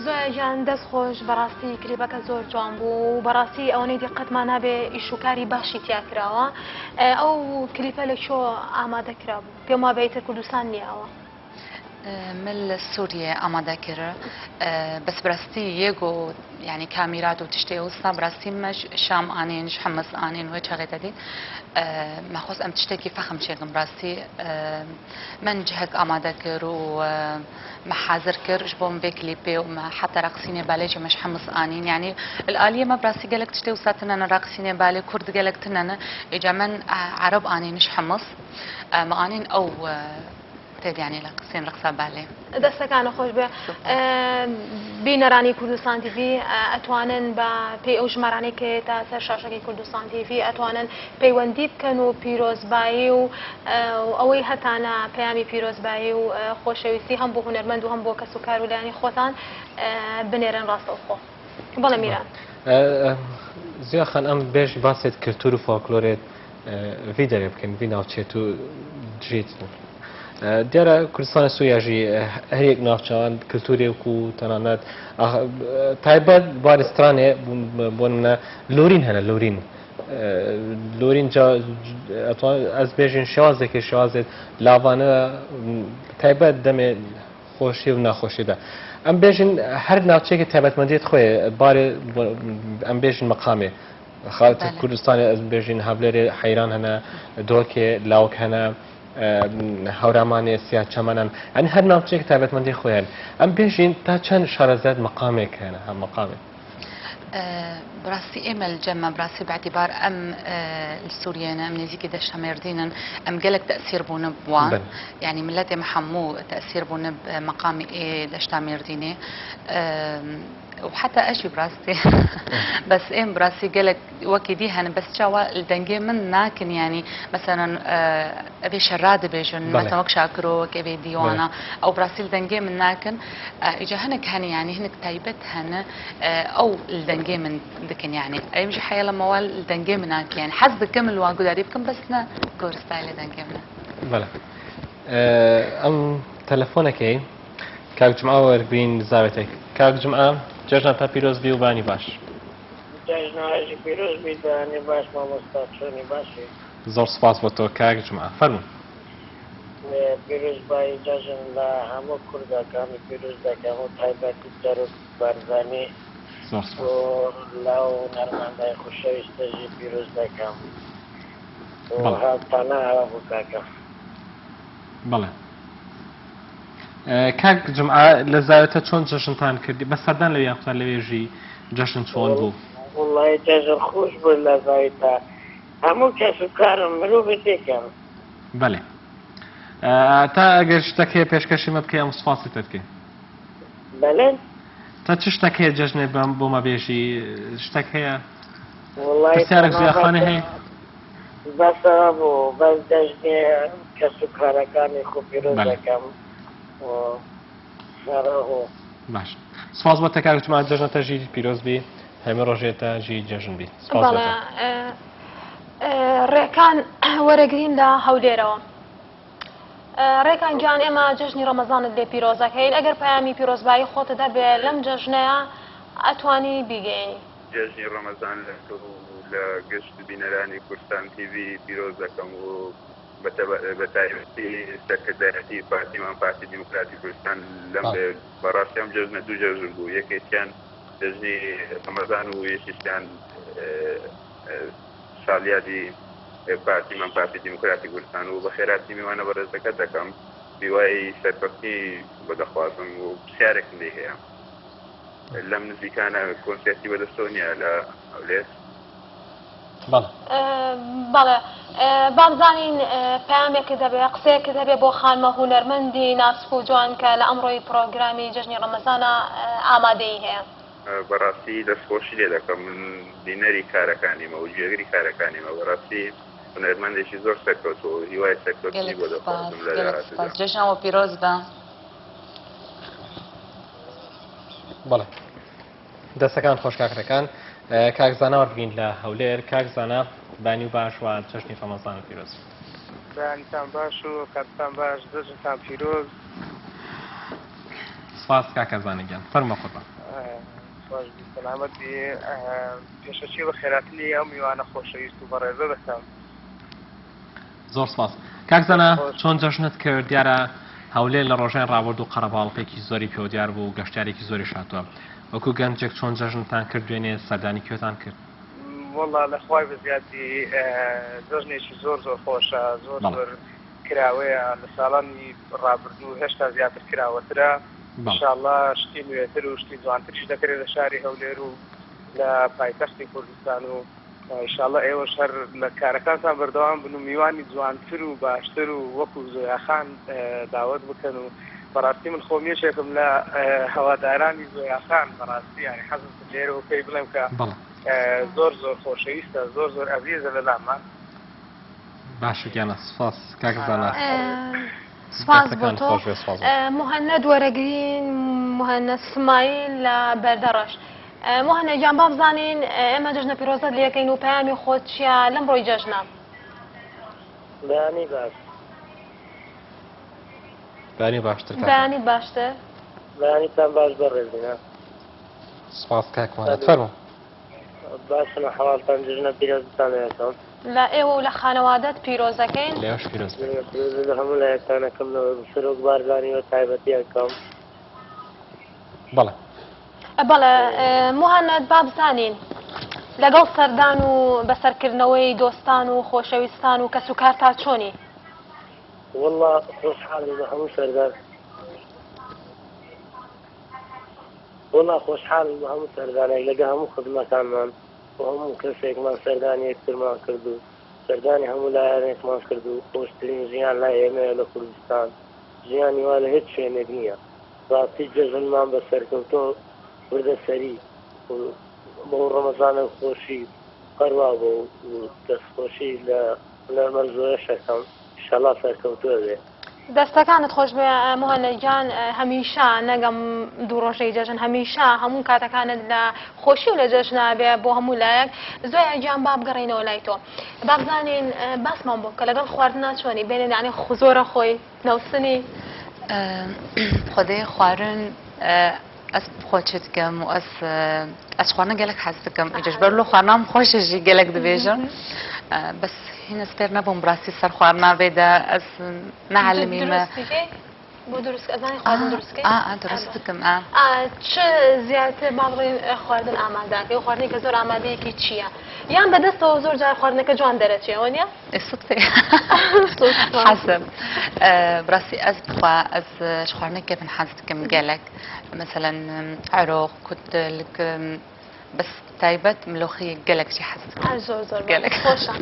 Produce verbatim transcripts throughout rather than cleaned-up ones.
زۆیا گیان، دەست خۆش، بەڕاستی کلیپەکە زۆر جوان بوو و بەڕاستی ئەوەنەی دیقەتمان نابێ ئیش و کاری باشی تیا کراوە. ئەو کلیپە لە چۆ ئامادە کرا بوو؟ پێم وابێ ئیتر کوردستان نییە ئەوە. Min li Sûriyê amade kir. Bes bi rastî yê ku, yanî kamîrat û tiştê wisa bi rastî me Şam anîn, ji Himis anîn wê çaxê te dît. Me xwest em tiştekî fexm çêkin bi rastî. Me cihek amade kir û me hazir kir ji bo vê klîpê û me heta reqsînê balê jî me ji Himis anîn. Yanî li aliyê me bi rastî gelek tiştê wisa tune ne, reqsînê balê kurd gelek tune ne. Êca me ereb anîn ji Himis. Me anîn ew Têdî, yanî li qisên reqsa balê. دەستەکانە خۆش بێ. بینەرانی کوردستان تیڤی ئەتوانن بە پێی ئەو ژمارانەی کە تا سەر شاشەکەی کوردستان تیڤی ئەتوانن پەیوەندی بکەن و پیرۆزبایی و ئەوەی هەتانە پەیامی پیرۆزبایی و خۆشەویستی هەم بۆ هونەرمەند و هەم بۆ کەس و کار و لایەنی خۆتان بنێرن ڕاستەوخۆ. بەڵێ میران. Ziya Xan, em bêj basê kultur û folklorê vî derê bikin, vî navçê tu dijît. Diyar e Kurdistanê Sûriye jî her yek navçewan kulturê ku tenanet taybet barê stranê, bo nimune lorîn hene, lorîn. Lorîn ca ez bêjin şewazekê, şewazê lavane taybet demê xweşî û nexweşî de. Em bêjin her navçeyekê taybetmendiyê xwe ye, barê em bêjin meqamê. Xaleta Kurdistanê ez bêjin Hevlêrê heyran hene, Dokê, lawik hene, Hewramanê, Siya Çemen hene. Yanî her navçeyekê taybetmendiyê xwe hene. Em bêjin ta çend şarezayet meqamê hene, ha meqamê. Bi rastî ê me li cem me, bi rastî bi îtîbar em li Sûriyê ne, em nêzîkî deşta Mêrdîn in, em gelek tesîr bûne bi wan. Yanî miletê me hemû tesîr bûne bi meqamê ê deşta Mêrdînê. Û heta ez jî bi rastî. Bes êm bi rastî gelek wekî dî hene, bes çawa li dengê min nakin, yanî meselen, Evê şerra dibêjin, mesela wek Şakiro, wek evê dîwana, ew bi rastî li dengê min nakin. Îca hinek hene, yanî hinek taybet hene, ew li dengê min dikin, yanî em jî heyala me wa li dengê min nakin, yanî hez dikim li wan gudarî bikim, bes ne gor style dengê min e. Bele. Em telefonekê kak Cuma wergrîn li zavetek. Kak Cuma, cejna te pîroz bî û banî baş. Cejna jî pîroz bî, banî baş mamosta, çonî baş î. Zor spas bo to kak Cuma. Fermû. Pîrozbayî cejn la hemû kurdakan pîroz dekem û taybetî Serok Barzanî û la hunermendayê xweşewîste jî pîroz dekem û hev tane hev û kaka. Bele. Kak Cuma, li zarê te çond cejn tan kirdî? Bes serdan lewê ya xwe lewê jî cejn çon bû? Wellahî cejn xweş bû li zarê te. Hemû kes û karin mirovê têkevin. Belê. Te eger ji te kê pêşkêşî me bikê, em spasî te dikin. Belê. Te çi ştek heye cejnê bo me bêjî? Ştek heye? Wellahî Pirsyarek Ziya Xanê heye? Bes ev bû, bes cejnê kes û karekanê xwe pîroz dekem. Sara ho. Baş. Spas bo te kak Cuma, cejna te jî pîroz bî. Hemî rojê te jî cejn bî. Spas bo te. Rêkan weregrîn li Hewlêrê. Rêkan giyan, ême cejnî Remezanit lê pîroz ekeyin. Eger peyamî pîrozbayî xwe tu de bê lem cejneya etwanî bîgeyînî. Cejnî Remezan li tu li gişt bîneranî Kurdistan TV pîroz dekem û bi taybetî serkirdayetî Partî me, Partî Demokratî Kurdistan lem bê. Bi rastî em cejne du cejn bû. Yekê tiyan cejnî Remezan û yê şiştiyan saliyadî Partî me, Partî Demokratî Kurdistan û bi xêratî mîwane berêzeke dekem. Hîwayî serkeftinî vedixwazim û pisyarek min lê heye. Lem nizîkane konsertî Wedestoniya li Hewlêr. Bale. Bale. Bamzanîn peyamekî hebe, qiseyekî hebe bo xanima hunermendî nask û ciwan ke li emroyî programî Cejnî Remezana amadeyî heye. Berastî destxweşî lê dekim. Min bînerî karekanî me û cêgirî karekanî me. Berastî hunermendekî zor serkewtû û hîwayê serkewtî bo dixwazim li dahatuda. Cejna we pîroz be. Bale. Destekan xweş kak Rekan. Kak Zana we bigîn li Hewlêr. Kak Zana, banî û baş we cejnî Remezan pîroz. Banîtan baş û xetan baş, cejntan pîroz. سپاس کاکە زانەگیان. فەرمە قوربان. ئە، باش بی، سەلامەت بی. ئە، پێشەکی بە خێراتنی ئەو میوانە خۆشەویست و بەڕێزە دەکەم. زۆر سپاس. کاک زانا، خۆش. چۆن جەژنت کرد؟ دیارە هەولێر لە ڕۆژانی ڕابردوو قەرەباڵغێکی زۆری پێوە دیار بوو، گەشتیارێکی زۆریش هاتووە. وەکو گەنجێک چۆن جەژنتان کرد، دوێنێ سەردانی کوێتان کرد؟ وەڵا لە خوای بە زیادی، ئە، جەژنێکی زۆر زۆر خۆشە، زۆر بەڵێ. زۆر کراوەیە. لە ساڵانی ڕابردوو هێشتا زیاتر کراوەترە. بەڵێ. ئینشاءاللە شتی نوێتر و شتی جوانتریش دەکرێت لە شاری هەولێر و لە پایتەختی کوردستان و ئینشاءاللە ئێوەش هەر لە کارەکانتان بەردەوام بن و میوانی جوانتر و باشتر و وەکو زۆیاخان، ئە، داوەت بکەن و بەڕاستی من خۆم یەکێکم لە، ئە، هەوادارانی زۆیاخان، بەڕاستی، یعنی، حەزم کرد لێرەوە پێی بڵێم کە، بەڵێ. ئە، زۆر زۆر خۆشەویستە، زۆر زۆر ئەزیزە لە لامان. باشە گیانە، سپاس کاک زانا. ئە، سپاس بۆ دەستەکان تۆ. خۆش بێ، سپاس بۆ ئە، موهەنەد وەرەگرین، موهەنەد سمایل لە بەردەڕەش. ئە، موهەنەد گیان، با بزانین، ئە، ئێمە جەژنە پیرۆزەت لێکەین و پەیامی خۆت چییە لەم ڕۆی جەژنە؟ بەیانی باش. بەیانی باشتر کاکە. بەیانی باشتر. بەیانیتان باش بەڕێزینە. سپاس کاک موهەنەد. سەلام. فەرموو. باشە، هەواڵتان، جەژنە پیرۆزتان لێ دەکەم. لە ئێوە و لە خانەوادەت پیرۆزەکەین. لێوەش پیرۆز بێت. جەژنە پیرۆزی لە هەموو لایەکتان ئەکەم، لە سەرۆک بارزانی وە تایبەتی ئەکەم. بەڵێ. ئە، بەڵێ، ئە، موهەنەد، با بزانین لەگەڵ سەردان و بەسەرکردنەوەی دۆستان و خۆشەویستان و کەس و کارتا چۆنی؟ وەڵا خۆشحاڵم بە هەموو سەردان. وەڵا خۆشحاڵم بە هەموو سەردانێک لەگە هەموو خزمەکانمان و هەموو کەسێکمان سەردانی یەکترمان کرد و سەردانی هەموو لایەنێکمان کرد و خۆشترین ژیان لای ئێمەیە لە کوردستان. ژیانی وا لە هیچ شوێنێک نییە. ڕاستی جەژنمان بە سەرکەوتۆ بردە سەری و بەو ڕەمەزانە خۆشی قەروا بۆ و دەستخۆشی لە هونەرمەند زۆرەش ئەکەم. ئینشەڵا سەرکەوتووە بێ. دەستەکانت خۆش بێ، موهەنەد گیان، هەمیشە نەگەم دوو ڕۆژەی جەژن، هەمیشە هەموو کاتەکانت لە خۆشی و لە جەژنا بێ بۆ هەموو لایەک. زۆیا گیان، با بگەڕێینەوە لای تۆ. با بزانین، باسمان بۆ بکە، لەگەڵ خواردنا چۆنی؟ بێنێ، یعنی، خو-، زۆرە خۆی نەوسنی؟ ئە، خودێ خوارن، ئە، ئەس بخۆ چێ دکەم و ئەس، ئە، ئەس خواردنە گەلەک حەز دکەم. ئیجش بەر لۆ خواردنام خۆشە ژی گەلەک دبێژم. ئە، بەس هینە سپێر نەبووم بڕاستی سەر خواردنا بێدا، ئەس نەعەلمی مە. دروست دکەی؟ بۆ دروست، ئەزانی خواردن دروست دکەی؟ ئا، ئا، دروست دکم، ئا. ئا، چ زیاتر با بڵێن، ئە، خواردن ئامادەکەی؟ خواردنی کە زۆر ئامادەیەکی چییە؟ یان بەدەستەوە زۆر جار خواردنەکە جوان دەرەچێ، ئەوە نیە؟ ئێ، سوتفێ. سوتفە. حەزم. ئە، بڕاستی ئەس بخوا، ئەس، ئە، خواردنێک کە من حەز دکم گەلەک. مەسەلەن، ئەم، عەرۆق، کوتلک، ئەم، بەس تایبەت ملۆخی گەلەک چی حەز دکم. ئە، زۆر، زۆر گەلەک. خۆشە.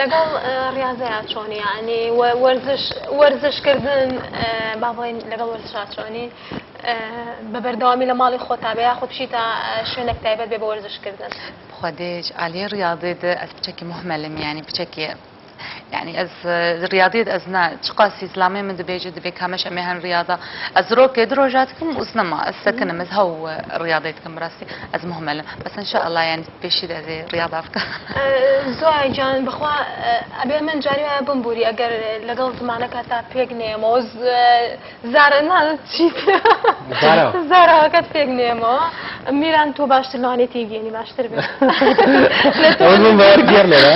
لەگەڵ، ئە، ڕیاضەیە چۆنی؟ یعنی، وە-، وەرزش، وەرزشکردن، ئە، با بڵێن لەگەڵ وەرزشا چۆنی؟ ئە، بە بەردەوامی لە ماڵی خۆتا بێ، یاخود بچیتە، ئە، شوێنێک تایبەت بێ بە وەرزشکردن؟ خودێ ئالیە ڕیاضێ دە ئەس بچەکی مهمەلم، یعنی بچەکی یعنی، ئەز، ئە، ڕیاضیت ئەز نا، چقاسی زلامێ من دبێژێ، دبێ کامەش ئەمێ هەن ڕیاضە. ئەز ڕۆکێ دو ڕۆژا دکم، ئوز نەما، ئەز سەکنم، ئەز هەو، ئە، ڕیاضێ دکم بڕاستی، ئەز مهمەلم. بەس ئینشاءالله، یعنی، پێشی دە ئەزێ ڕیاضا بکە. ئە، زۆیا گیان، بخوا، ئە، ئەبێ من جاری وایە بمبوری، ئەگەر لەگەڵ زمانەکە تا پێک نێمەوە، ز-، ئە، زارە نان چی؟ زارە. زارەوەکەت پێک نێمەوە. میران، تۆ باشتر لەوانێ تێگەیەنی، باشتر بێ. لە تۆ ئەوە من باوەڕ گێر لێرە.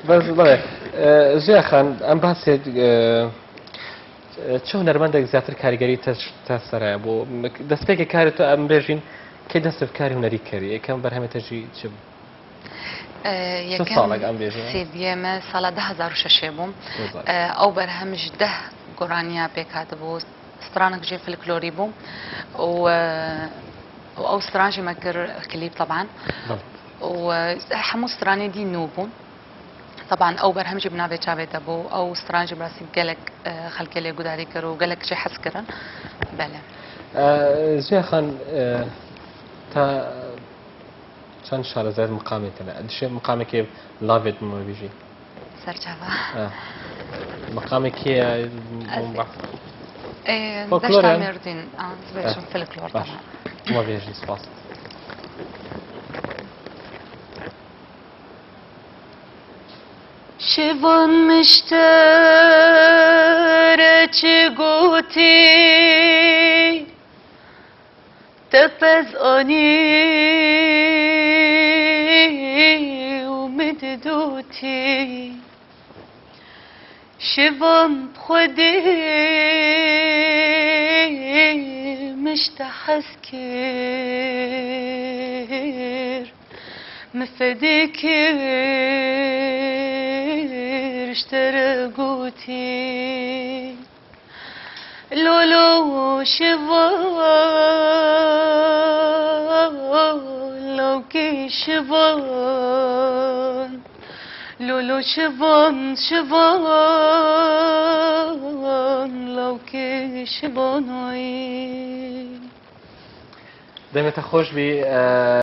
بەس بڵێ، ئە، ژیا خان، ئەم باسێ، ئە، چ هونەرمەندێک زیاتر کاریگەری تە-، تە سەرە بۆ مک-، دەستپێکی کاری تۆ ئەم بێژین کەی دەست بە کاری هونەری کردی؟ یەکەم بەرهەمێ تەژی چ بوو؟ ئە، چ یەکەم ساڵێک ئەم بێژین؟ سیدیە مە ساڵا دە هەزار و شەش بووم. دە هەزار. ئە، ئەو بەرهەمش دە گۆرانیا پێکات بوو. سترانک جێ فلکلۆری بوو. و، ئە، و ئەو سترانجی مە کر کلیپ طبعا. بەڵێ. و، ئە، هەموو سترانی دی نو بوون. طبعا ئەو بەرهەمجی بناوێ چاوێتە بوو. ئەو سترانجی بڕاستی گەلک، ئە، خەلکێ لێ گوداری کرد و گەلک چێ حەز کردن. بەڵێ. ئە، زویا خان، ئە، تا چەند شارەزایت مقامێک هەیە؟ دشێ مقامێکی لاوێت مە بێژی؟ سەرچاوە. ئە. مقامێکی، ئە، ئەز بە-، ئێ، فۆلکلۆر دەشتا یان؟ مێردین. ئا، بێژم ئە. فۆلکلۆر باش. تەمام. مە بێژی، سپاس. Şivan miştere çi gotî, Te pez anî û min dûtî. Şivan xwedê min ji te hez kir. Min fedê kir ji te re gotî. Lolo şivan, lawkê şivan. Lolo şivan, şivan, lawkê şivan ay. Demê te xweş bî.